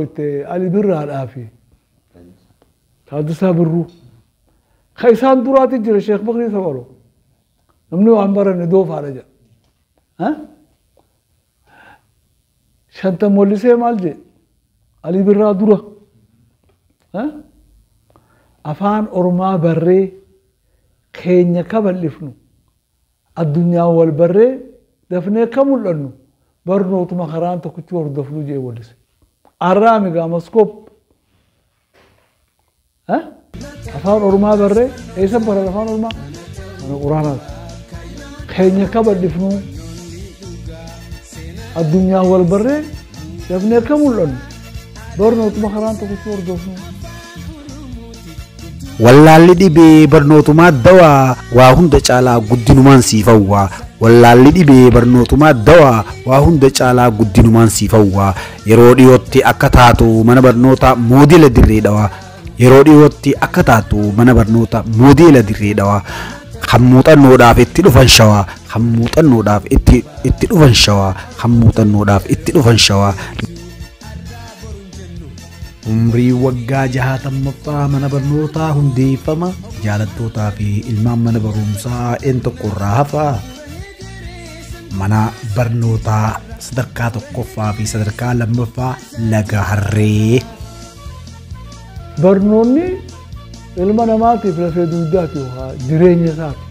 dhoyte Ali Birraadhaa fi Taaddasaa Birruu. Ka isaan duraati jira Sheekh Bakrii Sabaloo. Namni waan baranne doofaadha jedha. Shantam wallisee maal jedhe? Ali Birraa dura. Afaan Ormaa barree keenya kabal'ifnu addunyaan wal barree dafnee ka mul'annu barnootuma karaan tokkichi hordofnu jee wallise. Arraami gaa maskoop. Afaan Ormaa barree eessa baran afaan Ormaa? Mana quraanaati. Keenya kabal'ifnu addunyaan wal barree dafnee ka mul'annu barnootuma karaan tokkichi hordofnu. Wallaalli dhibee barnootumaa dawaa waa hunda caalaa guddinumaan siif hawwaa. Wallaalli dhibee barnootumaa dawaa waa hunda caalaa guddinumaan siif hawwaa. Yeroo dhiyootti akka taatu mana barnoota moodela dirree dhawaa. Yeroo dhiyootti akka taatu mana barnoota moodela dirree dhawaa. Kan muuxannoodhaaf itti dhufan shawaa. Kan muuxannoodhaaf itti itti dhufan shawaa. Kan muuxannoodhaaf itti dhufan shawaa. Umrii waggaa 60ffaa mana barnootaa hundeeffama jaalattootaa fi ilmaan mana barumsaa een tokko irraa hafaa. Mana barnootaa sadarkaa tokkoffaa fi sadarkaa lammaffaa Laga Harree. Barnoonni ilma namaatiif lafee dugdaati yookaan jireenya isaati.